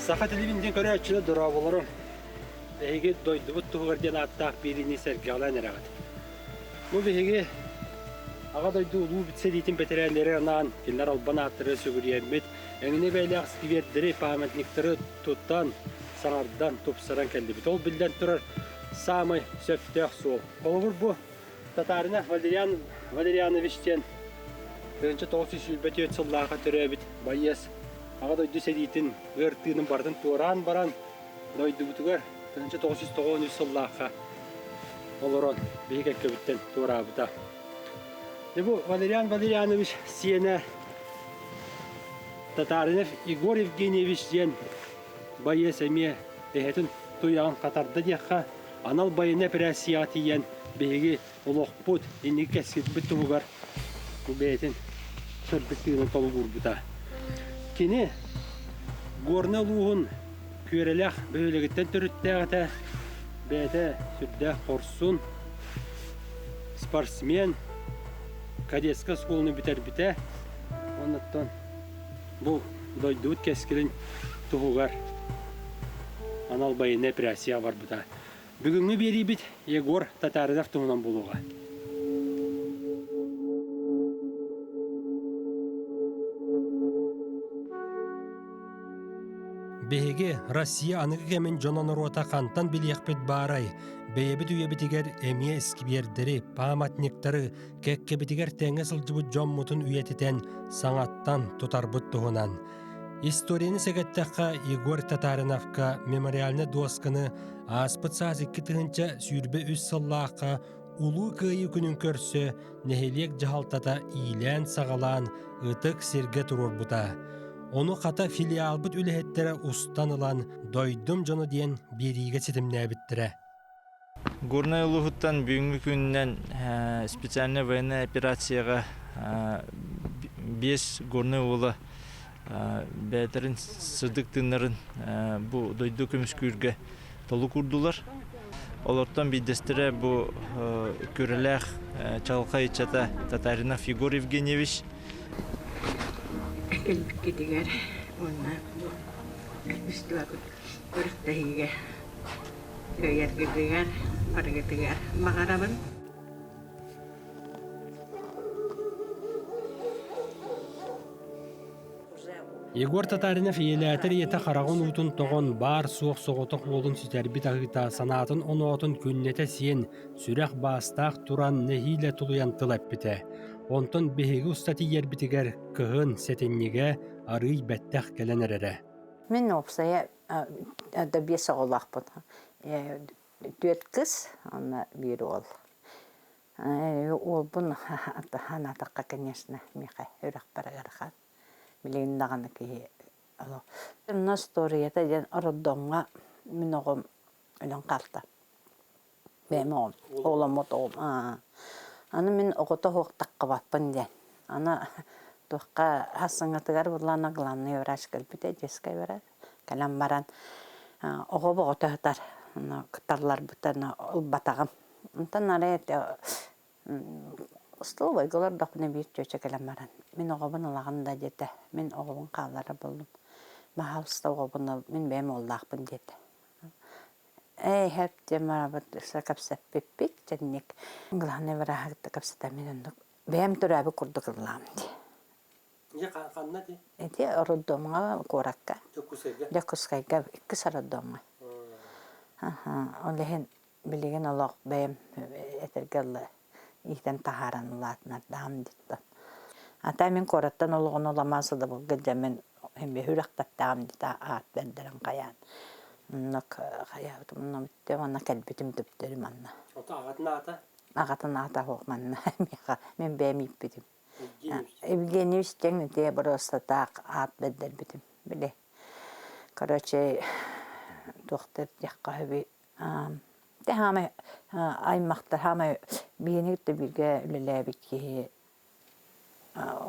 Саха телевидениетин көрөөччүлэр дорооболорун! Эһиги дойдубут туһугар диэн ааттаах биэриини сэргэҕэлээн эрэҕит. Бу биһиги Аҕа дойду улуу сэриитин бэтэрээннэрэ анаан кинилэр албан ааттары сүгүрүйэммит, эҥинэ бэйэлээх сквердэри, памятниктары туттан, саҥардан, тупсаран кэллибит. Ол биллэн турар саамай сөптөөх суол. Холобур бу Татаринов Валериан Валерианович диэн 1924 сыллааҕы төрөөбүт байыас Аҕа дойду сэриитин ыар тыынын барытын туораан баран дойдубутугар 1993 сыллаахха олорон биһи кэккэбиттэн туораабыта. Дьэ бу Валериан Валерианович сиэнэ Татаринов Егор Евгеньевич диэн байыас эмиэ эһэтин туйаҕын хатарда диэххэ, анал байыаннай эпэрээссийэҕэ тиийэн биһиги олохпут, инники кэскилбит туһугар бу бэйэтин сырдык тыынын толугурбута. Кини Горнай улууһун Күөрэлээх бөһүөлэгиттэн төрүттээх этэ, бэйэтэ сүрдээх хорсун, спортсмен, кадетскай оскуоланы бүтэрбитэ. Оннуттан бу дойдубут кэскилин туһугар анал байыаннай операцияҕа барбыта. Бүгүҥҥү биэриибит Егор Татаринов туһунан буолуоҕа. Биһиги Россия аныгы кэмин дьоно норуота хантан билиэхпит баарай, бэйэбит үйэбитигэр эмиэ искибиэрдэри, памятниктары, кэккэбитигэр тэҥҥэ сылдьыбыт дьоммутун үйэтитэн, саҥаттан тутарбыт туһунан. Историяны сэгэттэххэ, Егор Татариновка мемориальнай дуосканы ааспыт саас 2023 сыллаахха Улуу Кыайыы күнүн көрсө нэһилиэк дьаһалтата иилээн-саҕалаан ытык сиргэ туруорбута. Ону хата филиалбыт үлэһиттэрэ устан ылан «Дойдум дьоно» диэн биэриигэ ситимнээбиттэрэ. Горнай улууһуттан бүгүҥҥү күнүнэн специальнай военнай операцияҕа биэс горнай уола бэйэлэрин сырдык тыыннарын бу дойду көмүскүүргэ толук уурдулар. Олортон биирдэстэрэ бу Күрэлээх чаҕылхай ыччата Татаринов Егор Евгеньевич. Кэлбиккитигэр уонна бу фестиваль күрэхтэһиигэ кыайаргытыгар, барыгытыгар баҕарабын. Егор Татаринов ийэлээтэр ийэтэ хараҕын уутун тоҕон, баар-суох соҕотох уолун сүтэрбит аһыыта санаатын-оноотун күннэтэ сиэн, сүрэх баастаах туран нэһиилэ тулуйан тыл эппитэ. Онтон биһиги уста тиийэрбитигэр кыһын, сэтинньигэ арыый бэттэх кэлэн эрэрэ. Мин уопсайа да биэс оҕолоохпун. Түөрт кыс уонна биир уол. Уолбун санаатахха, конечно, миэхэ үрэхпэр ыарахан. Билигин даҕаны киһи олох. Онно остуоруйата диэн роддомҥа мин оҕом өлөн хаалта. Бэйэм оҕом, оҕоломмут оҕом. Аны мин оҕото суох таххыбаппын диэн. Аны туохха хас саҥатыгар буоллаҕына главный врач кэлбитэ, детскай врач. Кэлэн баран оҕо оҕото сытар, кыталларбытын ылбатаҕым. Онтон арай остолобуойга олордохпуна биир чүөчэ кэлэн баран, мин оҕобун ылаҕын да диэтэ, мин оҕобун хаалларар буоллум. Баһаалыста оҕобун ыл, мин бэйэм уоллаахпын диэтэ. Ээ, иһэр диэн барабыт кэпсэппиппит, дьэнник. Главный враһы кытта кэпсэтэммин оннук бэйэм төрөөбүт курдук ыллаам дии. Ханна ити? Ити роддомҥа куоракка. Дьокуускайга? Дьокуускайга иккис роддомҥа. Ол иһин билигин олох бэйэм этэргэ дылы иитэн таһааран улаатынардаҕым диттон. Ата мин куораттан олоҕун уламаан сыдабылга дьэ мин сүрэхтэптэҕим дит аат бэрдэрэн хайаан. Оннук хайаабытым онно бүттэ уонна кэлбитим төптөрү манна. Ото аҕатын аата? Аҕатын аата суох манна миэхэ мин бэйэм ииппитим. Евгеньевич тэҥ ити боруостатаах аат бэрдэрбитим били. Короче, туохтар диэххэ сөбүй Тэ хаамай аймахтар хаамай биһини кытта бииргэ үлэлээбит киһи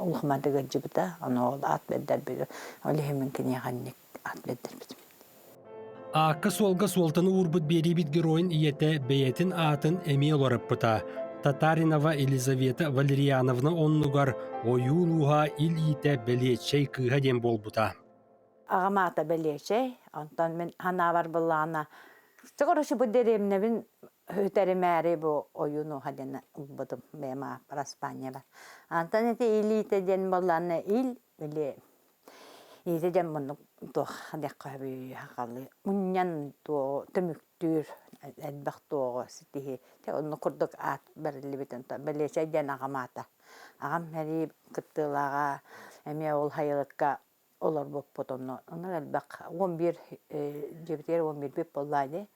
улахамматык ыалдьыбыта, ону ол аат бэрдэрбит, ол иһин мин киниэхэ инник аат бэрдэрбитим. Аакка-суолга суолтаны уурбут биэриибит геройун ийэтэ бэйэтин аатын эмиэ уларыппыта. Татаринова Елизавета Валерьяновна оннугар ойуун ууһа ил иитэ Бэлиэччэй кыыһа диэн буолбута. Аҕам аата Бэлиэчэй, онтон мин санаабар былаана короче бу дэриэбинэбин үтэримээри бу ойуун уоһа диэн ылбытым бэйэм араспаанньабар. Антон ити илиитэ диэн буоллаҕына ил или иитэ диэн муннук туох диэххэ сөбүй сахалыы мунньан туоҕу түмүктүүр элбэх туоҕу ситиһии оннук курдук аат бэриллибит онтон Бэлиэчэй диэн аҕам аата. Аҕам сэрии кыттыылааҕа эмиэ ол сайылыкка олорбуппут онно онно элбэх 11 дьиэбитигэр 11-бит буоллаа дии.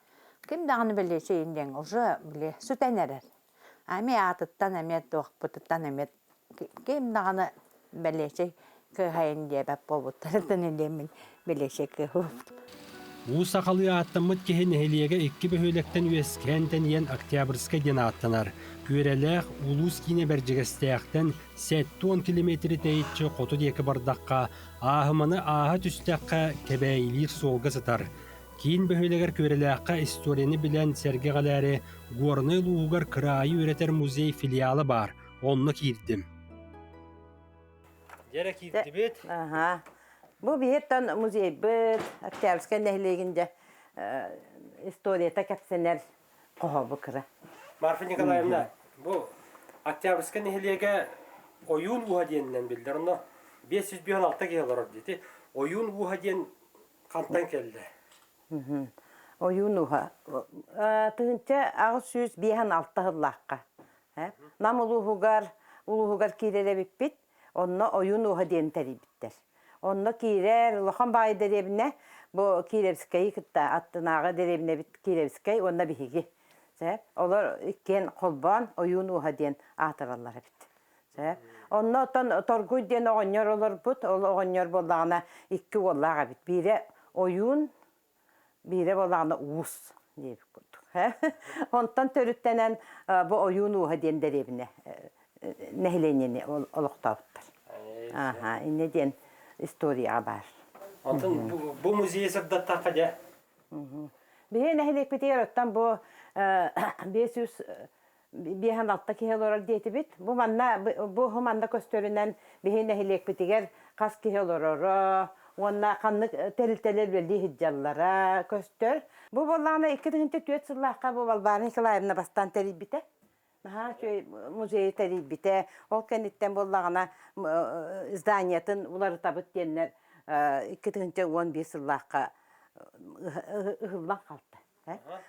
Ким даҕаны бэлиэчэйин диэн уже били сүтэн эрэр. Эмиэ аатыттан эмиэ туохпутуттан эмиэ ким даҕаны бэлиэчэй кыһайын диэбэт буолбуттарыттан илиэммин бэлиэчэй кыһыбыт. Уу сахалыы ааттаммыт киһи нэһилиэгэ икки бөһүөлэктэн үөскээн тэнийэн Октябрьскай диэн ааттанар. Күөрэлээх улуус киинэ Бэрдьигэстээхтэн 70 километры тэйиччи хоту диэки бардахха, Ааһыманы ааһа түстэххэ, Кэбээйилиир суолга сытар. Киин бөһүөлэгэр Күөрэлээххэ историяны билэн сэргэҕэлээри Горнай улууһугар кыраайы үөрэтэр музей филиала баар, онно киирдим. Дьэрэ киирдибит. Аха. Бу биһиттэн музейбыт Октябрьскай нэһилиэгин дьэ историята кэпсэнэр хоһообу кыра. Марфа Николаевна, бу Октябрьскай нэһилиэгэ Ойуун ууһа диэнинэн биллэр. Онно 556 киһи олорор диэти. Ойуун ууһа диэн хантан кэллэ? Ойуун ууһа. 1856 сыллаахха. Нам улууһугар улууһугар киирэр эбиппит. Онно ойуун ууһа диэн тэрийбиттэр. Онно киирэр улахан баай дэриэбинэ бу Кировскайы кытта аттынааҕы дэриэбинэбит Кировскай уонна биһиги. Олор иккиэн холбоон ойуун ууһа диэн аатыраллар эбит. Онно оттон Торгуй диэн оҕонньор олорбут. Ол оҕонньор буоллаҕына икки уоллаах эбит. Биирэ ойуун, биирэ буоллаҕына уус диэбит курдук. Онтон төрүттэнэн бу ойуун ууһа диэн дэриэбинэ нэһилиэнньэни олохтообуттар. Аха, инньэ диэн историяҕа баар. Онтон бу музейы сырдаттахха дьэ? Биһи нэһилиэкпитигэр оттон бу 500 5-6 киһи олорор диэтибит. Бу манна бу манна көстөрүнэн биһи нэһилиэкпитигэр хас киһи олороро уонна ханнык тэрилтэлэр үлэлии сылдьаллара көстөр. Бу буоллаҕына 2004 сыллаахха бу Балбаара Николаевна бастаан тэрийбитэ. Наһаа үчүгэй музейы тэрийбитэ. Ол кэнниттэн буоллаҕына зданиетын уларытабыт диэннэр 2011 сыллаахха ыһыллан хаалта.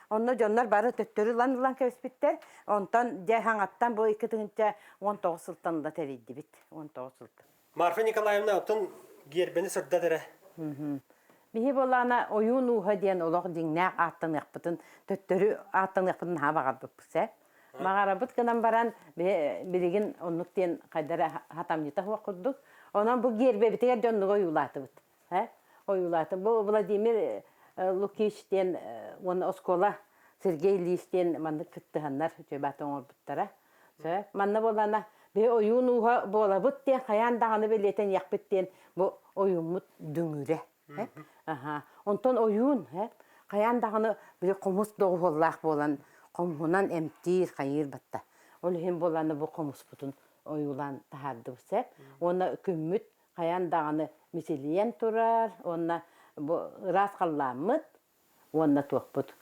Онно дьоннор бары төттөрү ылан ылан кэбиспиттэр. Онтон дьэ хаҥаттан бу 2019 сылтан ыла тэрийдибит. 19 сылтан. Марфа Николаевна, оттон гиэрбэни сырдат эрэ. Биһи буоллаана ойуун ууһа диэн олох дьиҥнээх ааттаныахпытын, төттөрү ааттаныахпытын наһаа баҕарбыппыт ээ. Баҕарабыт гынан баран билигин оннук диэн хайдара хатамньыта суох курдук. Онон бу гиэрбэбитигэр дьоннуга ойуулаатыбыт. Ойуулаата. Бу Владимир Лукич диэн уонна оскуола Сергей Ильич диэн маннык кыттыһаннар үчүгэй оҥорбуттара. Манна буоллаана биһи ойуун ууһа буолабыт диэн хайаан даҕаны бэлиэтэниэхпит диэн бу ойууммут дүҥүрэ. Аха. Онтон ойуун хайаан даҕаны били хомус доҕуһуоллаах буолан хомуһунан эмтиир хайыыр батта. Ол иһин буоллаана бу хомуспутун ойуулаан таһаардыбыт сөп. Уонна күммүт хайаан даҕаны мичилийэн турар уонна бу ыраас халлааммыт уонна туохпут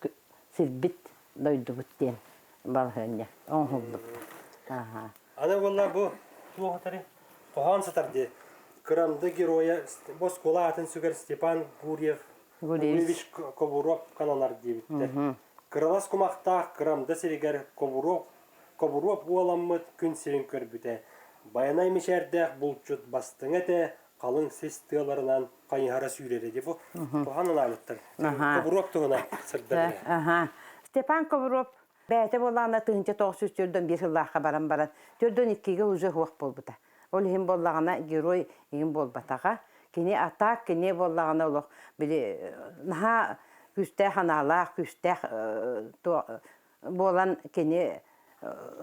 сирбит дойдубут диэн балаһыанньа оҥоһуллубута. Аха. Аны буолла бу туох этэрий? Хоһоон сытар дии. Кырамда геройа бу оскуола аатын сүгэр Степан Гурьев Гурьевич Кобуров каналар диэбиттэр. Кыралас кумахтаах Кырамда сиригэр Кобуров Кобуруоп уоламмыт күн сирин көрбүтэ, Байанай мичээрдээх булчут бастыҥа этэ, халыҥ сис тыаларынан хайыһара сүүрэрэ дии бу куһаҕан анаабыттар. Кобуруоп туһунан сырдатар. Аха. Степан Кобуруоп бэйэтэ буоллаҕына 1941 сыллаахха баран баран 42-гэ уже суох буолбута. Ол иһин буоллаҕына герой иһин буолбатаҕа. Кини атаак, кини буоллаҕына олох били наһаа күүстээх анаалаах, күүстээх буолан кини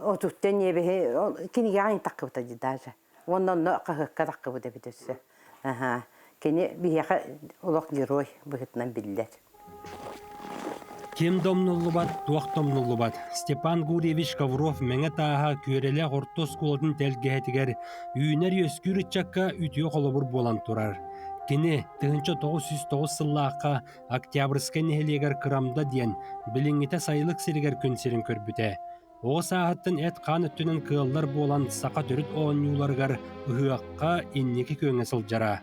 отуттан ньиэбиһи кинигэҕэ таххыбыта дии даже уонна онно хаһыакка таххыбыт эбит өссө аха кини биһиэхэ олох герой быһыытынан биллэр. Ким да умнуллубат, туох да умнуллубат. Степан Гурьевич Ковров Мэҥэ Тааһа Күөрэлээх орто оскуолатын тэлгэһэтигэр үүнэр-үөскүүр ыччакка үтүө холобур буолан турар. Кини 1909 сыллаахха Октябрьскай нэһилиэгэр Кырамда диэн билиҥҥитэ сайылык сиригэр күн сирин көрбүтэ. Оҕо сааһыттан эт-хаан өттүнэн кыаллар буолан саха төрүт оонньууларыгар ыһыахха инники күөҥҥэ сылдьара.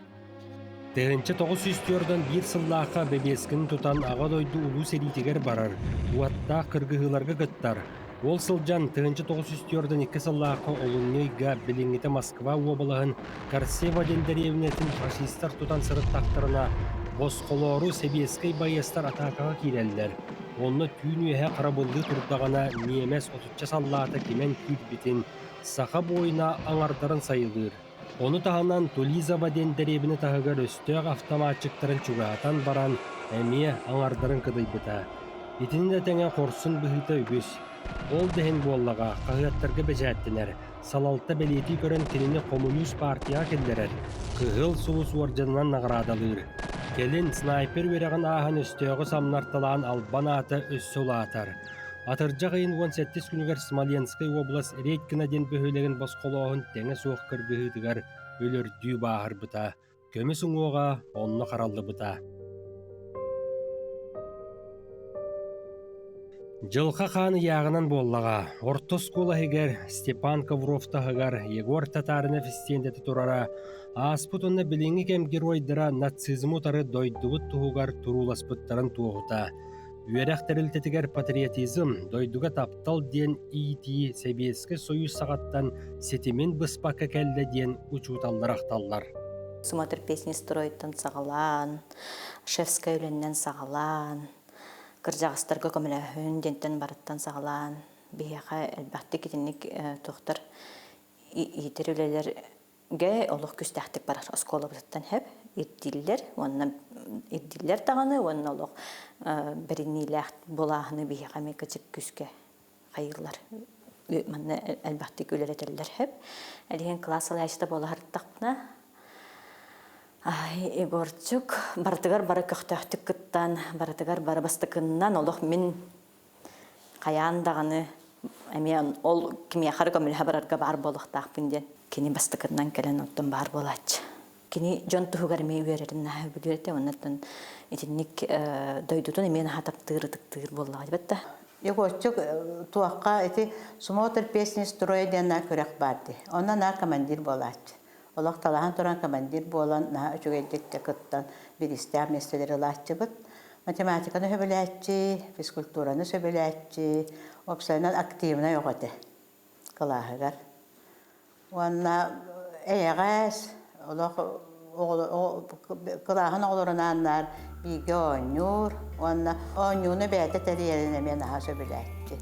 1941 сыллаахха бэбиэскэни тутан Аҕа дойду Улуу сэриитигэр барар, уоттаах кыргыһыыларга кыттар. Ол сылдьан 1942 сыллаахха олунньу ыйга билиҥҥитэ Москва уобалаһын Карсево диэн дэриэбинэтин фашистар тутан сырыттахтарына, босхолоору сэбиэскэй байыастар атаакаҕа киирэллэр. Онно түүн үөһэ харабыллыы турдаҕына ньиэмэс отучча саллаата кимэн киирбитин, саха буойуна аҥардарын сайылыыр. Ону таһынан Тулизово диэн дэриэбинэ таһыгар өстөөх автоматчиктарын чугаһатан баран, эмиэ аҥардарын кыдыйбыта. Итини да тэҥэ хорсун быһыыта үгүс. Ол да иһин буоллаҕа, хаһыаттарга бэчээттэнэр, салалта бэлиэтии көрөн кинини хомуньуус партияҕа киллэрэр, Кыһыл Сулус уордьанынан наҕараадалыыр. Кэлин снайпер үөрэҕин ааһан өстөөҕү самнарталаан албан аата өссө улаатар. Атырдьах ыйын 17 күнүгэр Смоленскай уобалас Редькино диэн бөһүөлэгин босхолооһун тэҥэ суох кыргыһыытыгар өлөрдүү бааһырбыта. Көмүс уҥуоҕа онно хараллыбыта. Дьылҕа хаан ыйааҕынан буоллаҕа, орто оскуола иһигэр Степан Ковров таһыгар Егор Татаринов истиэндэтэ турара, ааспыт уонна билиҥҥи кэм геройдара нацизмы утары дойдубут туһугар турууласпыттарын туоһута. Үөрэх тэрилтэтигэр патриотизм, дойдуга таптал диэн иитии Сэбиэскэй Сойуус саҕаттан ситимин быспакка кэллэ диэн учууталлар ахталлар. Смотр песни стройтан саҕалаан, шефскай үлэннэн саҕалаан, кырдьаҕастарга көмөлөһүн диэнтэн барыттан саҕалаан, биһиэхэ элбэхтик итинник туохтар иитэр үлэлэр гэ олох күстээхтик барар оскуолабытыттан хэп ирдииллэр уонна ирдииллэр даҕаны уонна олох бэриниилээх булааһыны биһиэхэ эмиэ кычык күүскэ хайыыллар манна элбэхтик үлэлэтэллэр хэп элиһин класс салайааччыта буола сырыттахпына Егорчук барытыгар бары көхтөөхтүк кыттан барытыгар бары бастакыннан олох мин хайаан даҕаны эмиэ ол кимиэхэ эрэ көмөлөһө барарга баар буолуохтаахпын диэн кини бастакыннан кэлэн оттон баар буолааччы. Кини дьон туһугар эмиэ үөрэрин наһаа сөбүлүүр этэ уонна итинник дойдутун эмиэ наһаа таптыыр ытыктыыр буоллаҕа дибэт да. Егорчук туохха ити смотр песни строя диэн наа күрэх баар дии. Онно наар командир буолааччы. Олох талаһан туран командир буолан наһаа үчүгэйдик кыттан бириистээх миэстэлэри ылааччыбыт. Математиканы сөбүлээччи, физкультураны сөбүлээччи, уопсайынан активнай оҕо этэ кылааһыгар. Уонна эйэҕэс, олох кылааһын оҕолорунааннар бииргэ оонньуур уонна оонньууну бэйэтэ тэрийэрин эмиэ наһаа сөбүлээччи.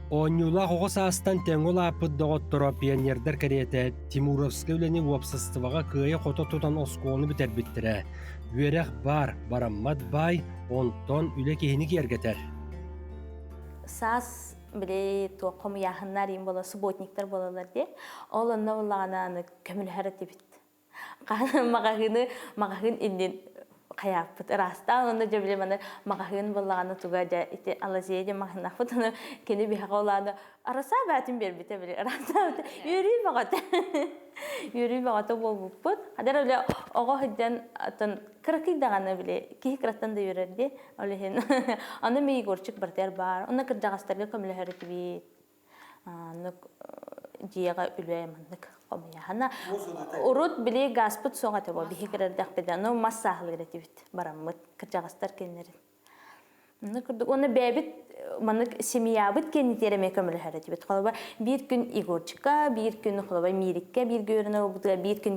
Оонньуулаах оҕо саастан тэҥҥэ улааппыт доҕотторо пионердар кэриэтэ Тимуровскай үлэни уопсастыбаҕа кыайа-хото тутан оскуоланы бүтэрбиттэрэ. Үөрэх баар, бараммат баай, онтон үлэ киһини киэргэтэр. Саас били туох хомуйааһыннар иин буола субботниктар буолаллар дии. Ол онно буллаҕына аны көмөлөһөр этибит. Маҕаһыыны маҕаһыын иннин хайааппыт ыраастаан онно дьэ били маны маҕаһыын буоллаҕына туга дьэ ити Алазия диэн маҕаһыыннаахпыт ону кини биһэҕэ улааны арасаа бээтин биэрбитэ били ыраастаабыта үөрүү бөҕөтө үөрүү бөҕөтө буолбуппут хадар эле оҕо сылдьан атын кыракый даҕаны били киһи кыраттан да үөрэр дии ол иһин аны ми Егорчик бартер баар онно кырдьаҕастарга көмөлөһөр этибит Аннык дьиэҕэ үлэ маннык хомуйаһана. Урут били газпыт суох этэ бо биһи кирэрдэхпитинэ, ну мас сааһылыыр этибит бараммыт кырдьаҕастар кинилэрин. Онно курдук уонна бэйэбит маннык семьябыт кэннитигэр эмиэ көмөлөһөр этибит. Холобура биир күн Егорчика, биир күн холобура Мириккэ бииргэ үөрэнэр буолбутугар, биир күн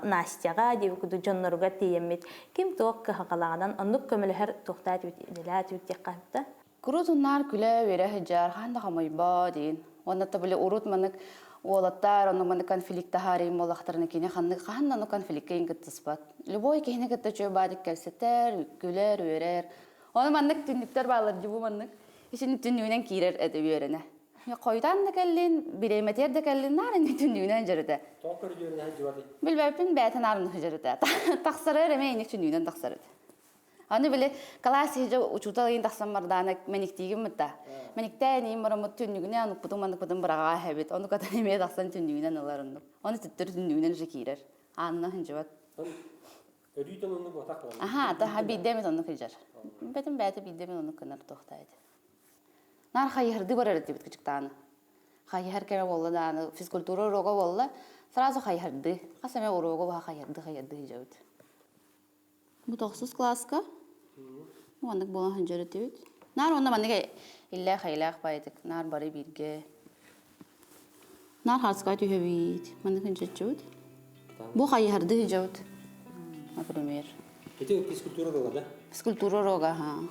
Настяҕа диэбит курдук дьонноругар тиийэммит ким туох кыһалҕалааҕынан оннук көмөлөһөр туохтаа этибит, идэлээх этибит диэххэ сөп. Курутуннаар күлэ-үөрэ сылдьар, хаһан да хомойбо диин. Уонна да били урут маннык уолаттар онно маннык конфликт таһаарыйым буоллахтарына кини ханнык хаһан да ону конфликка иин кыттыспат. Любой киһини кытта үчүгэй баадык кэпсэтэр, күлэр, үөрэр. Ону маннык түннүктэр бааллар дии бу маннык. Исини түннүгүнэн киирэр этэ үөрэнэ. Хойутаан да кэллин, бириэмэтигэр да кэллин, наар инни түннүгүнэн дьарыта. Тоҕо көрүдүөрүнэ сылдьыбатый? Билбэппин бэйэтин аарыны сылдьарыта. Тахсарар эмэ инник түннүгүнэн тахсар этэ. Аны били кылаас иһдьэ учуутал ыйын тахсан бардаана мэниктиигин мытта. Мэниктээн иин бараммыт түннүгүнэн укпутун манныкпытын быраҕаа эбит. Ону катан эмиэ тахсан түннүгүнэн ылар оннук. Ону түттэр түннүгүнэн уже киирэр. Аанына хынчыбат. Өрүүтэн оннук буотах буолла. Аха, таха биирдэ эмит оннук илдьэр. Бэтим бэйэтэ биирдэ эмит оннук гынар туохтаа этэ. Наар хайыһарды барар этибит кычыктааны. Хайыһар кэмэ буолла дааны физкультура уруога буолла, сразу хайыһарды. Хас эмэ уруога баха хайыһарды хайыһарды илдьэбит. Бу тохсус кылааска маннык буолан сылдьар этибит. Наар уонна маннык иллээх-эйэлээх баайытык наар бары бииргэ. Наар хааска түһэбит, маннык сылдьаччыбыт. Бу хайыһарды сылдьабыт, например. Ити физкультура уруога да? Физкультура уруога, аха.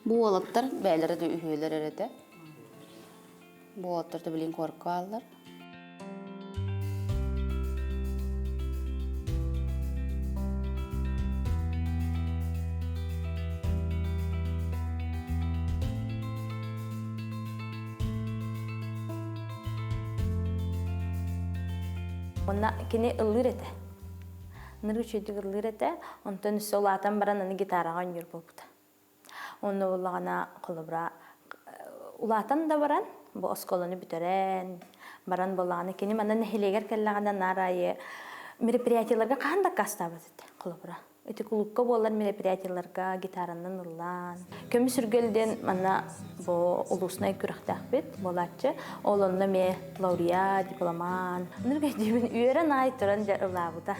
Бу уолаттар бэйэлэрэ да үһүөлэр эрэ этэ. Бу уолаттар да билин куоракка бааллар. Онно кини ыллыыр этэ. Ныр үчүгэйдик ыллыыр этэ. Онтон өссө улаатан баран аны гитараҕа оонньуур буолбута. Онно буоллаҕына, холобура, улаатан да баран, бу оскуоланы бүтэрэн, баран буоллаҕына, кини манна нэһилиэгэр кэллэҕинэ наар аайы мероприятиеларга хаһан да аккаастаабат этэ, холобура. Ити кулуупка буолар мероприятиеларга гитаранан ыллаан. Көмүс үргэл диэн манна бу улуснай күрэхтээхпит буолааччы. Ол онно эмиэ лауреат, дипломант. Ныргай диибин үөрэн аай туран дьэ ылаабыта.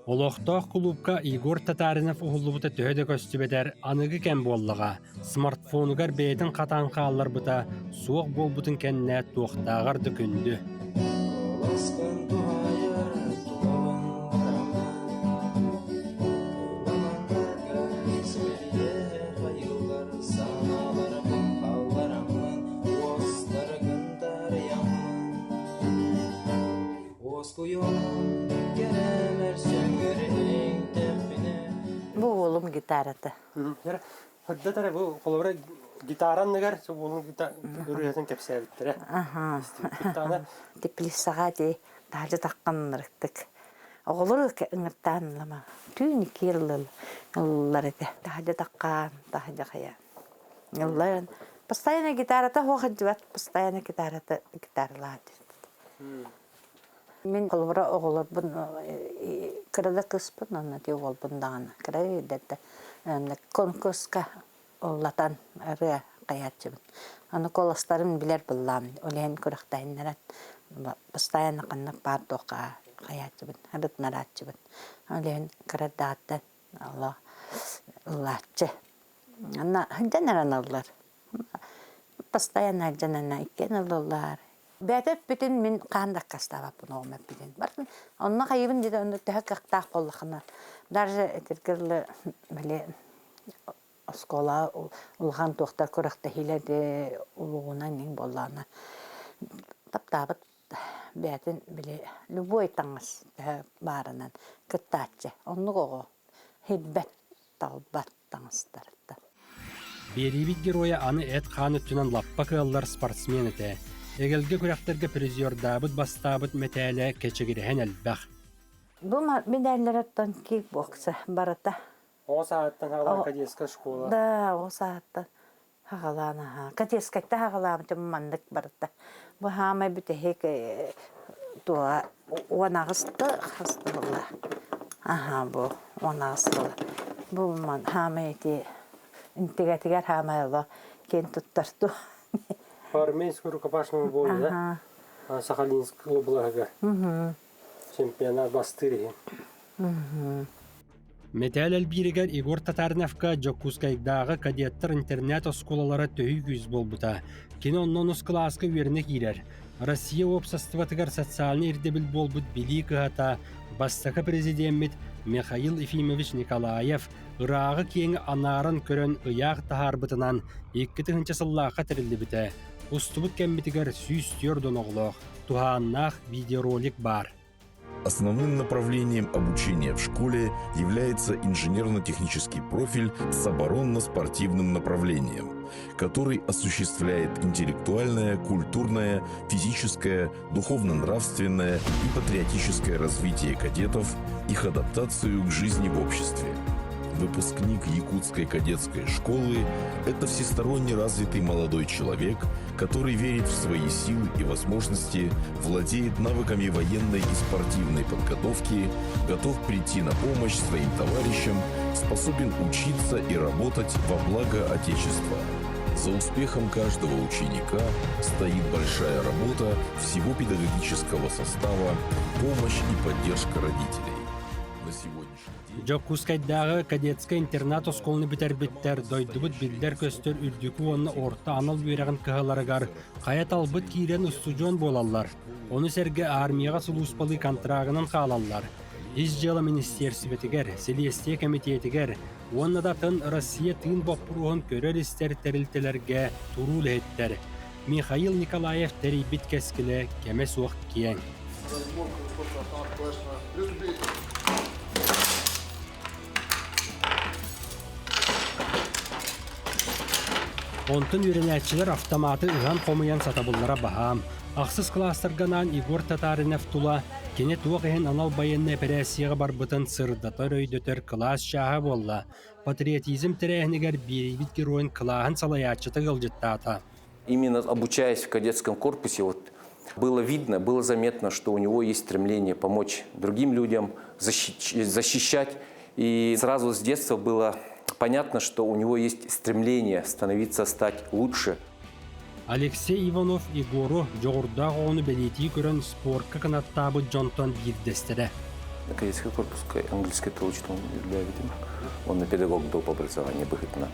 Олохтоох кулуупка Егор Татаринов уһуллубута төһө да көстүбэтэр, аныгы кэм буоллаҕа, смартфонугар бэйэтин хатаан хаалларбыта суох буолбутун кэннэ туохтааҕар да күндү. Бу уолум гитарата. Хырдатара бу холобура гитаранныгар уолун ырыатын кэпсээбиттэрэ. Аха. Теплицаҕа ди таһдьа тахханнарыктык. Оҕолор ыҥыртаан лама. Түүн кирлыл ыллар этэ. Таһдьа таххаан, таһдьа хайа. Ыллаан. Постоянно гитарата хуохадьыбат, постоянно гитарата гитаралаат. Мин холобура оҕолорбун кыра да кыыспын уонна ити уолбун даҕаны кыра өйдөрдө конкурска ыллатан ырыа хайааччыбын. Аны куоластарын билэр быллаам ол иһин күрэхтэһиннэрэн постоянно ханнык баар туохха хайааччыбын, ырытынарааччыбын. Ол иһин кыра эрдэҕиттэн олох ыллааччы. Анна сылдьан эрэн ыллар. Постоянно сылдьан иккиэн ыллыллар. Бэйэтэ эппитин мин хаһан да аккаастаабаппын оҕом эппитин. Барытын онно хайыбын диэтэ онно төһө кыахтаах буоллаххына даже этэргэ дылы били оскуола улахан туохтар күрэхтэһиилэр улугунан иҥ буоллаҕына таптаабыт бэйэтин били любой таҥас төһө баарынан кыттааччы. Оннук оҕо хирбэт талбат таҥастарыттан. Биэриибит геройа аны эт-хаан өттүнэн лаппа кыаллар спортсмен этэ. Эгэлгэ күрэхтэргэ призердаабыт бастаабыт мэтээлэ кэчигирэһэн элбэх. Бу медалларыттан кикбокса барыта. Оҕо сааһыттан хаалан кадетская школа. Да, оҕо сааһыттан хаҕалаан аһаа. Кадетскайтан хаҕалаабытым маннык барыта. Бу хаамай бүтэһик туоҕа 18-та хас буолла? Аһаа бу 18 сыла. Бу хаамай ити интигэтигэр хаамай оло киэн туттар ту. По-армейскому рукопашному бою, да? Сахалинск облаһыгар. Чемпионат бастыыр иһин. Мэтээл элбииригэр Егор Татариновка Дьокуускайдааҕы кадеттар интернат-оскуолалара төһүү күүс буолбута. Кини онно онус кылааска үөрэнэ киирэр. Россия уопсастыбатыгар социальнай ирдэбил буолбут билии кыһата бастакы президеммит Михаил Ефимович Николаев ырааҕы киэҥи анааран көрөн ыйаах таһаарбытынан 2000 сыллаахха тэриллибитэ. Устубут кэммитигэр 104 оҕолоох, туһааннаах видеоролик баар. Основным направлением обучения в школе является инженерно-технический профиль с оборонно-спортивным направлением, который осуществляет интеллектуальное, культурное, физическое, духовно-нравственное и патриотическое развитие кадетов, их адаптацию к жизни в обществе. Выпускник Якутской кадетской школы – это всесторонне развитый молодой человек, который верит в свои силы и возможности, владеет навыками военной и спортивной подготовки, готов прийти на помощь своим товарищам, способен учиться и работать во благо Отечества. За успехом каждого ученика стоит большая работа всего педагогического состава, помощь и поддержка родителей. На сегодняшний день... Дьокуускайдааҕы кадетскай интернат оскуоланы бүтэрбиттэр дойдубут биллэр-көстөр үрдүкү уонна орто анал үөрэҕин кыһаларыгар хайа талбыт киирэн устудьуон буолаллар. Ону сэргэ армияҕа сулууспалыы контрагынан хаалаллар. Ис дьыала министиэрсибэтигэр, силиэстийэ кэмитиэтигэр уонна да атын Россия тыын боппуруоһун көрөр-истэр тэрилтэлэргэ туруу үлэһиттэр. Михаил Николаев тэрийбит кэскилэ кэмэ суох киэҥ. Онтон үөрэнээччилэр автоматы ыһан-хомуйан сатабыллара баһаам. Ахсыс кылаастарга анаан Егор Татаринов тула кини туох иһин анал байыаннай эпэрээссийэҕэ барбытын сырдатар-өйдөтөр кылаас чааһа буолла. Патриотизм тэрээһинигэр биэрийбит геройун кылааһын салайааччыта ыалдьыттаата. Именно обучаясь в кадетском корпусе, вот было видно, было заметно, что у него есть стремление помочь другим людям, защищать. И сразу с детства было понятно, что у него есть стремление становиться, стать лучше. Алексей Иванов Егору дьоҕурдаах оҕону бэлиэтии көрөн спортка кынаттаабыт дьонтон биирдэстэрэ. Кадетский корпуска английский тыл учителем үлэлээбитим. Онно педагог доп образование быһыытынан.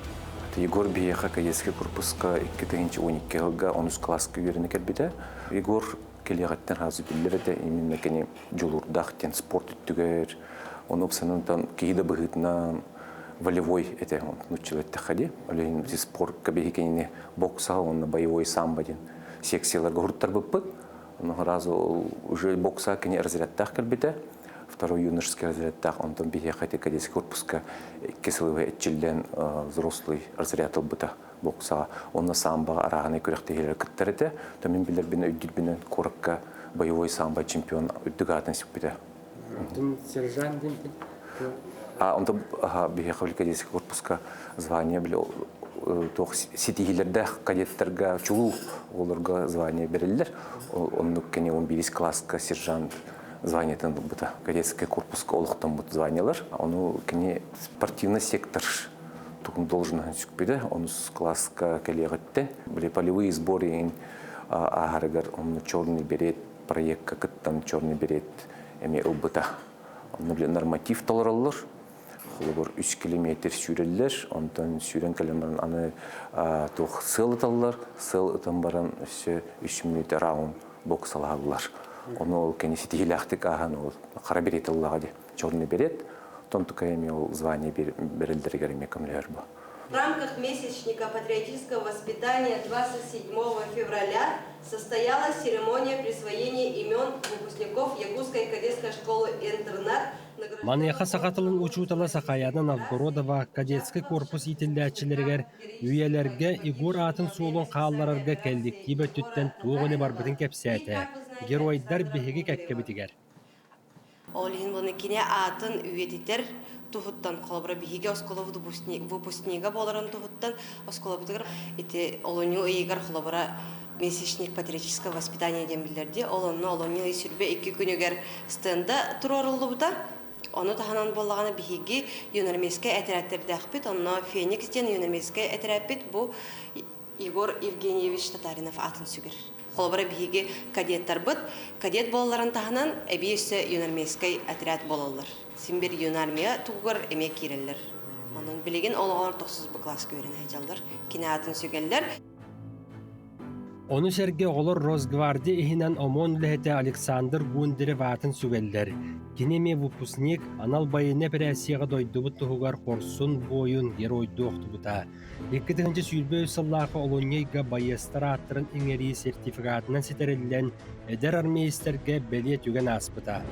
Егор биһиэхэ кадетский корпуска 2012 сылга онус кылааска үөрэнэ кэлбитэ. Егор кэлиэҕиттэн сразу биллэр этэ, именно кини дьулуурдаах диэн спорт өттүгэр, ону ыксанан киһи да быһыытынан волевой этэ, нууччалыы эттэххэ дии. Ол иһин спортка биһи кинини бокса уонна боевой самбо диэн секцияларга уһуруттарбыппыт. Ону сразу уже бокса кини разрядтаах кэлбитэ. Второй юношеский разрядтаах, онтон биһиэхэ ити кадетский корпуска икки сылы эрчиллэн взрослый разряд ылбыта боксаҕа. Онно самбоҕа арааһынай күрэхтэһиилэр кыттар этэ. То мин билэрбин өйдүүрбүнэн куоракка боевой самбо чемпион үрдүк аатын сүкпүтэ. Онтон сержант диэн А онтон биһиэхэ кадетский корпуска звание били туох ситиһиилэрдээх кадеттарга чулуу оҕолорго звание бериллэр. Оннук кини 11 класска сержант званиетын ылбыта. Кадетский корпуска олохтоммут званиелар. Ону кини спортивный сектор тугун должноһын сүкпүтэ. Онус класска кэлиэҕиттэн били полевые сборы ааһарыгар онну черный берет проекка кыттан черный берет эмиэ ылбыта. Онно били норматив толороллор. Холобур, үс километр сүүрэллэр, онтон сүүрэн кэлэн баран аны туох сыал ыталлар, сыал ытан баран өссө үс мүнүүтэ раунд боксалаһаллар. Ону ол кини ситиһиилээхтик ааһан ол хара берет ыллаҕа дии, черный берет. Онтон тука эмиэ ол звание берэллэригэр эмиэ көмөлөһөр бу. В рамках месячника патриотического воспитания 27 февраля состоялась церемония присвоения имен выпускников Якутской кадетской школы-интернат Маныаха саха тылын учуутала Сахаяна Новгородова кадетский корпус иитиллээччилэригэр үйэлэргэ Егор аатын суолун хаалларарга кэлликтиип өттүттэн туох үлэ барбытын кэпсээтэ. Геройдар биһиги кэккэбитигэр. Ол иһин буну кини аатын үйэтитэр туһуттан, холобура биһиги оскуола выпускнига буоларын туһуттан оскуолабытыгар ити олунньу ыйыгар холобура месячник патриотического воспитания диэн биллэрди. Ол онно олунньу ый сүрбэ икки күнүгэр стенда туруоруллубута. Ону таһынан буоллаҕына биһиги юнармейскай этэрээттэрдээхпит. Онно Феникс диэн юнармейскай этэрээппит бу Егор Евгеньевич Татаринов аатын сүгэр. Холобура биһиги кадеттарбыт кадет буолалларын таһынан эбии өссө юнармейскай отряд буолаллар. Син бир юнармия тугугар эмиэ киирэллэр. Онон билигин олоҕор тохсус бу класска үөрэнэ сылдьаллар. Кини аатын сүгэллэр. Ону сэргэ оҕолор Росгвардия иһинэн ОМОН үлэһитэ Александр Гундарев аатын сүгэллэр. Кини эмиэ выпускник, анал байыаннай эпэрээссийэҕэ дойдубут туһугар хорсун буойун геройдуу охтубута. 2023 сыллаахы олунньу ыйга байыастар ааттарын иҥэрии сертификатынан ситэриллэн, эдэр армеецтэргэ бэлиэ түгэн ааспыта.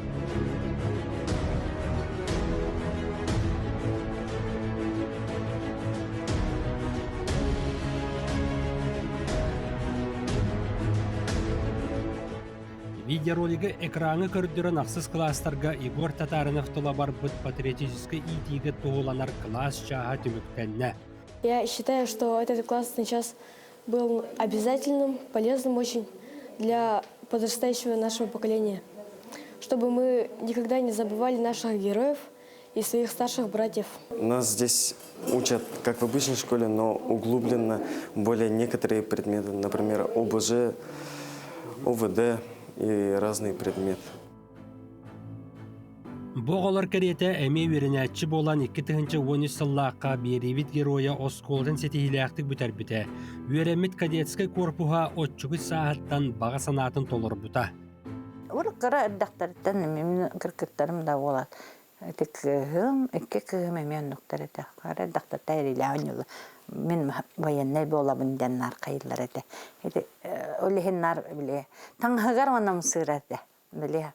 Видеоролигы экраҥҥа көрдөрөн ахсыс кылаастарга Егор Татаринов тула барбыт патриотическай иитиигэ туһуланар кылаас чааһа түмүктэннэ. Я считаю, что этот классный час был обязательным, полезным очень для подрастающего нашего поколения, чтобы мы никогда не забывали наших героев и своих старших братьев. Нас здесь учат, как в обычной школе, но углубленно более некоторые предметы, например, ОБЖ, ОВД и разные предметы. Бу оҕолор кэриэтэ эмиэ үөрэнээччи буолан 2013 сыллаахха биэриибит геройа оскуолатын ситиһиилээхтик бүтэрбитэ. Үөрэммит кадетскай корпуһа оччугуй сааһыттан баҕа санаатын толорбута. Урут кыра эрдэхтэриттэн мин кыргыттарым да буолар. Ити кыыһым, икки кыыһым эмиэ оннуктар этэ. Кыра эрдэхтэриттэн эрилээх оонньуулар. Мин военнай буолабын диэн наар хайыыллар этэ. Ити ол иһин наар били таҥаһыгар уонна ымсыыра этэ. Били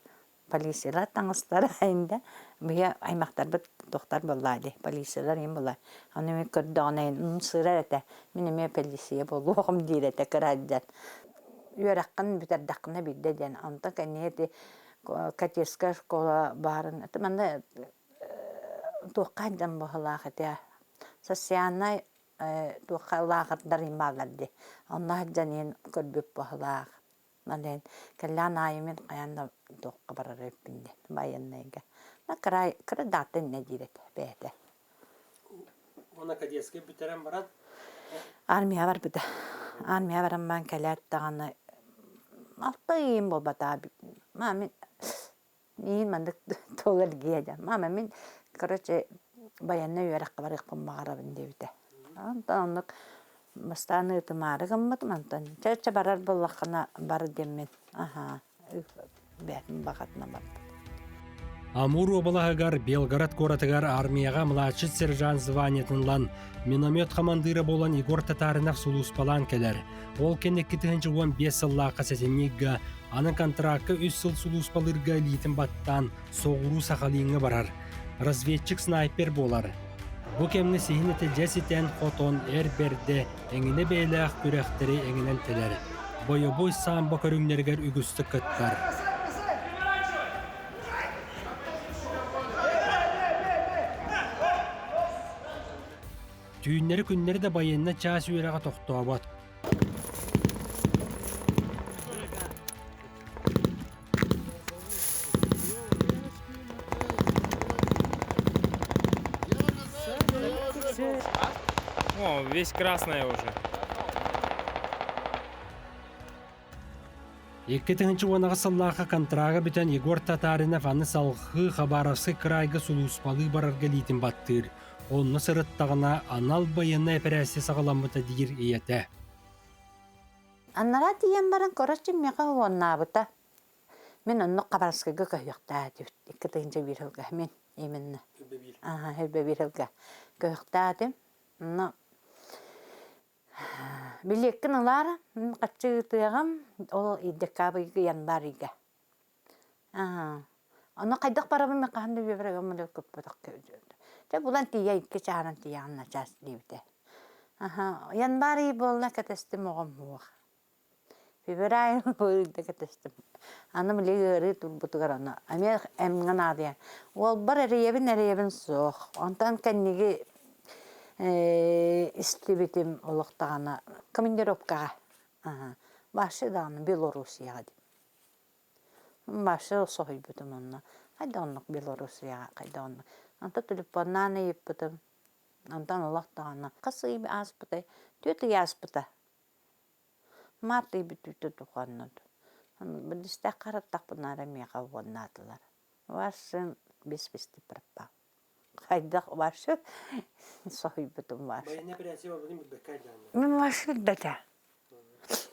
полициялар таҥастара инде биһи аймахтарбыт тохтар буоллаа дии полициялар им була ону мин көрдөҕүнэ ымсыырар этэ мин эмиэ полиция буолуоҕум диир этэ кыра сылдьан үөрэххин бүтэрдэххинэ биирдэ диэн онтон кэнники ити кадетская школа баарын это манна туохха сылдьан быһыылаах этэ социальнай туохха лааҕырдар бааллар дии онно сылдьан иһин көрбүт быһыылаах Мален кэллээн аайы мин хайаан да туохха барар эбиппин диэн байыаннайга. На кыра кыра даата иннэ диир этэ бэйэтэ. Уонна кадетскай бүтэрэн баран Армия барбыта. Армия баран баран кэлээт даҕаны алта ыйым буолбатаҕа. Маа мин миин маннык туол эргийэ дьэ. Мама мин короче байыаннай үөрэххэ барыахпын баҕарабын диэбитэ. Онтон оннук бастаан ыытымаары гыммытым, онтон чэ чэ барар буоллаххына бар диэммин аһаа бэйэтин баҕатынан барбыт. Амур уобалаһыгар Белгород куоратыгар армияҕа младший сержант званиетын ылан, миномет хамандыыра буолан Егор Татаринов сулууспалаан кэлэр. Ол кэннэ 2015 сыллаахха сэтинньигэ аны контракка үс сыл сулууспалыырга илиитин баттаан соҕуруу Сахалиҥҥа барар. Разведчик-снайпер буолар. Бу кэмҥэ сиһин этэ дьэ ситэн хотон эр бэрдэ эҥинэ бэйэлээх күрэхтэри эҥинэн тэлэр. Бойобуой самбо көрүҥнэригэр үгүстүк кыттар. Түүннэри-күннэри да байыаннай чаас үөрэҕэ тохтообот. О, весь красная уже. 2010 сыллаахха контрага бүтэн Егор Татаринов аны салгыы Хабаровскай кыраайга сулууспалыы барарга илиитин баттыыр. Онно сырыттаҕына анал байыаннай эпэрээссийэ саҕаламмыта диир ийэтэ. Анараа тиийэн баран короче миэхэ уоннаабыта. Мин оннук Хабаровскайга көһүөхтээх этибит. 2001 сылга мин именно. Ага, 21 сылга көһүөхтээх этим. Но билиэккин ылаар, мин хаччы ыытыаҕым, ол декабрьга, январь ыйга. Аа, ону хайдах барабын мен хаһан да үөбэр өмөлө көппөтөх Дьэ булан тиийэ икки чааһынан тиийэҕин начаас диэбитэ. Аха, январь ый буолла кэтэстим оҕом суох. Февраль ыйда кэтэстим. Аны били ыарыы турбутугар ону эмиэ эмҥэ наадыйан. Уолбар эрийэбин эрийэбин суох. Онтон кэнниги истибитим олох даҕаны командировкаҕа. Аха, Вася даҕаны Белоруссияҕа дии. Вообще соһуйбутум онно. Хайдах оннук Белоруссияҕа хайдах оннук. Онтон телефоннаан ыйыппытым. Онтон олох даҕаны хас ый ааспытай? Түөрт ый ааспыта. Март ый бүтүүтэ туханнут. Билистээх хараттахпына эрэ миэхэ уоннаатылар. Ваш сын без вести пропал. Хайдах вообще соһуйбутум вообще. Мин вообще билбэтэ.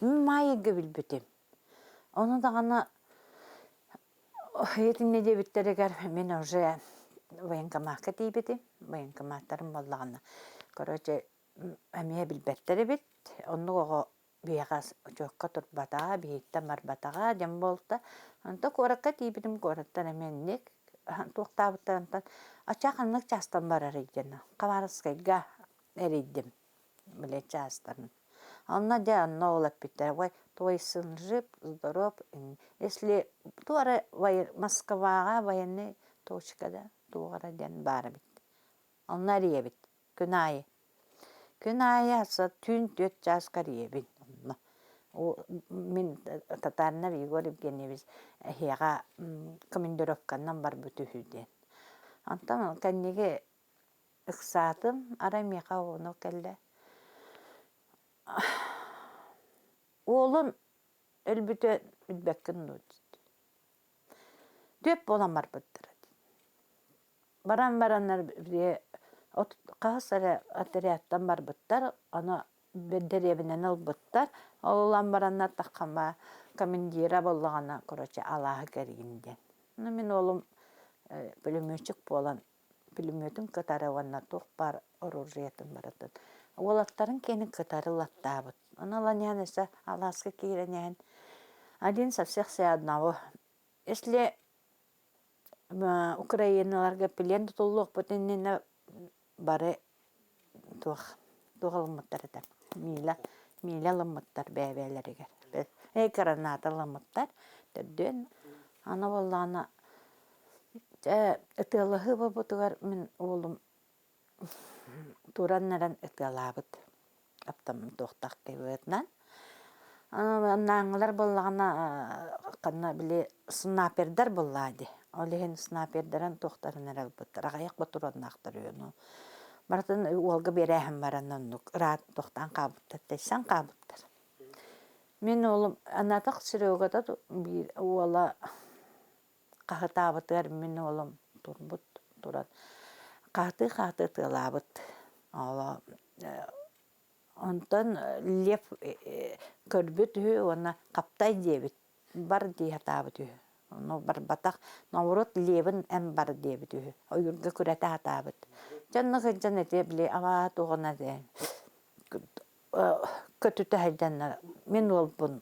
Мин Майга билбитим. Ону даҕаны итиннэ диэбиттэригэр мин уже военкомакка тиийбитим. Военкоматтарым буоллаҕына, короче, эмиэ билбэттэр эбит. Оннук оҕо биһиэхэ учуокка турбатаҕа, биһиттэн барбатаҕа диэн буолта. Онтон куоракка тиийбитим, куораттан эмиэ инник туохтаабыттарынтан ачаа ханнык чаастан барарый диэн Хабаровскайга эрийдим, били чаастарын. Онно дьэ онно ол эппиттэрэ ой твой сын жив, здоров, если туора Москваҕа военный точкада туох эрэ диэн баар эбит. Онно эрийэбит күн аайы. Күн аайы түүн түөрт чааска эрийэбин онно. Мин Татаринов Егор Евгеньевич эһиэхэ командировканан барбыт үһү диэн. Онтон кэнниги ыксаатым, арай миэхэ ону кэллэ. Уолун өлбүтэ билбэккин дуу Түөп буолан барбыттара Баран бараннар били от хаһыс эрэ отрядтан барбыттар, ону дэриэбинэни ылбыттар. Ол ылан бараннар таххама командира буоллаҕына, короче, алааһы кэрийин диэн. Ну мин уолум пулеметчик буолан пулеметун кытары уонна туох баар оружиетын барытын уолаттарын киэнин кытары ылаттаабыт. Ону ылан иһэн өссө алааска киирэн иһэн один со всех все одного. Если Украиналарга плен тутуллуохпут иннинэ бары туох туох ылыммыттар этэ миилэ миилэ ылыммыттар бэйэ-бэйэлэригэр граната ылыммыттар төрдүөн аны буоллаҕына дьэ ытыалаһыы буолбутугар мин уолум туран эрэн ытыалаабыт туохтаах кыһыытынан Аннааҥҥылар буоллаҕына ханна били снайпердар буоллаа дии. Ол иһин снайпердарын туохтарын эрэ ылбыттар. Аҕыйах ботуруоннаахтар үһү. Барытын уолга биэрээһин баран оннук ыраат туохтаан хаалбыттар, тэйсэн хаалбыттар. Мин уолум анатах Серегата биир уола хаһытаабытыгар мин уолум турбут туран хаһытыы-хаһытыы тыалаабыт. Ол Онтон Лев көрбүт үһү уонна хаптай диэбит, бар дии сатаабыт үһү. Ону барбатах, наоборот Левин эн бар диэбит үһү. Ойуурга күрэтэ сатаабыт. Дьэ онно сылдьан ити били абаа туоҕуна көтүтэ сылдьаннар мин уолбун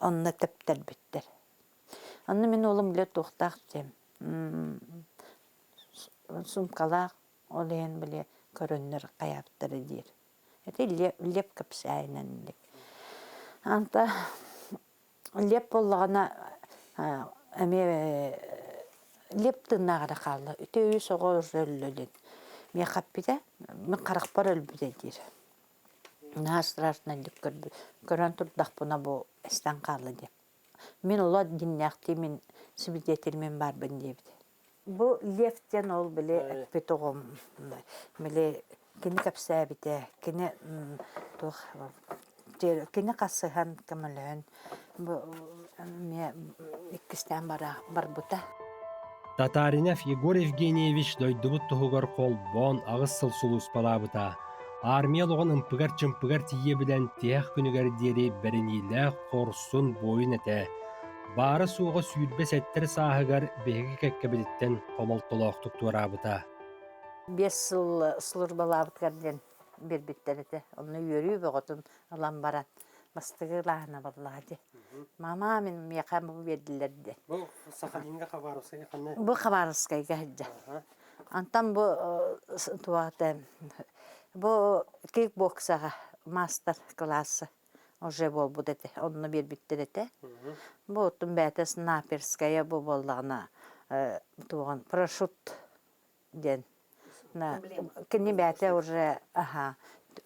онно тэптэрбиттэр. Онно мин уолум били туохтаах диэм суумкалаах Ол иһин били көрөннөр хайаабыттара диир. Ити леп кэпсээнинник. Анта леп буоллаҕына эмиэ леп тыыннаах эрэ хаалла. Үтүө үс оҕо өллө диэн. Миэхэ эппитэ, мин харахпар өлбүтэ диир. Наһаа страшнайдык көрөн турдахпына бу эстэн хаалла диэн. Мин оло дьиннээхтии мин свидетель баарбын диэбит. Бу Лев диэн ол били эппит оҕом били кини кэпсээбитэ, кини туох кини хасыһан көмөлөһөн бу эмиэ иккистээн барбыта. Татаринов Егор Евгеньевич дойдубут туһугар холбоон аҕыс сыл сулууспалаабыта. Армия олоҕун ымпыгар-чымпыгар тиийэ билэн тиһэх күнүгэр диэри бэриниилээх хорсун буойун этэ. Баара-суоҕа 27 сааһыгар биһиги кэккэбититтэн хомолтолоохтук туораабыта. 5 сыл службалаабытыгар диэн биэрбиттэр этэ. Онно үөрүү бөҕөтүн ылан баран бастакы ылааһына буоллаҕа дии. Мама мин миэхэ бу биэрдилэр диэн. Бу Сахалинга Хабаровскайга ханна? Бу Хабаровскайга сылдьар. Антон бу туох бу кикбоксаҕа мастер класса уже буолбут этэ, онно биэрбиттэр этэ. Бу оттон бэйэтэ снайперская бу буоллаҕына туоҕун парашют диэн кини бэйэтэ уже аха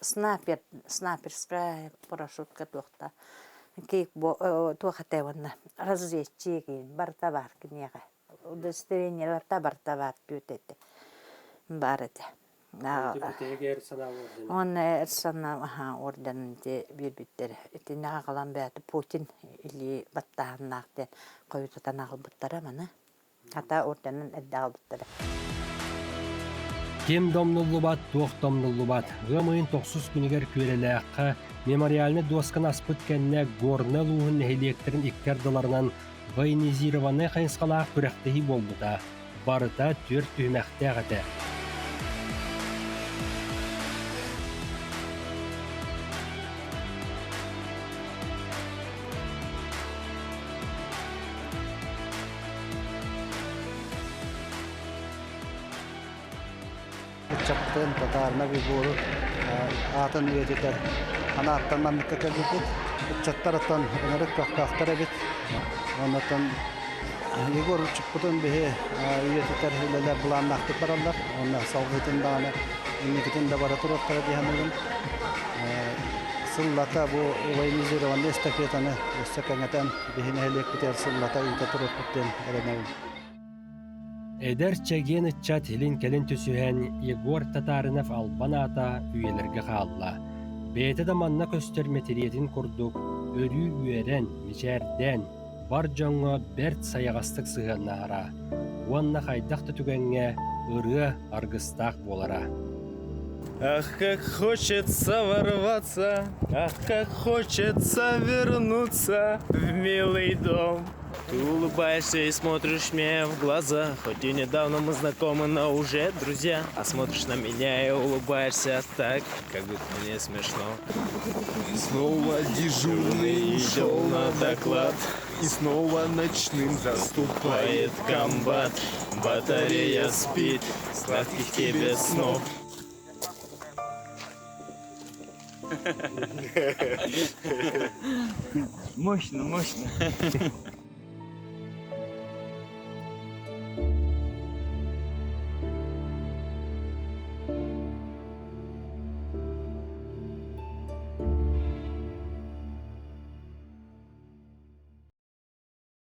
снайпер снайперская парашютка туохта туох этэ уонна разведчик барыта баар киниэхэ удостоверение барыта барыта баар түөт этэ баар этэ Уонна эр санаа орденын ити биэрбиттэр. Итиннэ аҕалан бэйэтэ Путин илии баттааһыннаах диэн хойутатан аҕалбыттара маны. Хата орденын эрдэ аҕалбыттара. Ким домнуллубат, туох домнуллубат. Ыам ыйын тохсус күнүгэр Күөрэлээххэ мемориальнай дуосканы аспыт кэннэ Горнай улууһун нэһилиэктэрин икки ардыларынан военизированнай хайысхалаах күрэхтэһии буолбута. Барыта түөрт түһүмэхтээх этэ. Ыччаттын татаарына бибуору аатын үйэтитэр анааттан манныкка кэлбиппит. Ыччаттар оттон ынырык көхтөөхтөр эбит. Оннотон Егор Учукпутун биһи үйэтитэр үлэлэр былааннаахтык бараллар. Онно салгыытын даҕаны инникитин да бара туруохтара дии саныыбын. Сыллата бу военизированный эстафетаны өссө кэҥэтэн биһи нэһилиэкпитигэр сыллата ыыта туруохпут диэн эрэнэбин. Эдэр чэгиэн ыччат илин-кэлин түсүһэн Егор Татаринов албан аата үйэлэргэ хаалла. Бэйэтэ да манна көстөр мэтириэтин курдук өрүү үөрэн, мичээрдээн, бар дьоҥҥо бэрт сайаҕастык сыһыаннаһара уонна хайдах да түгэҥҥэ ырыа аргыстаах буолара. Ах, как хочется ворваться, ах, как хочется вернуться в милый дом. Ты улыбаешься и смотришь мне в глаза, хоть и недавно мы знакомы, но уже друзья. А смотришь на меня и улыбаешься так, как будто мне смешно. И снова дежурный ушел на доклад, И снова ночным заступает комбат. Батарея спит, сладких тебе снов. Мощно, мощно.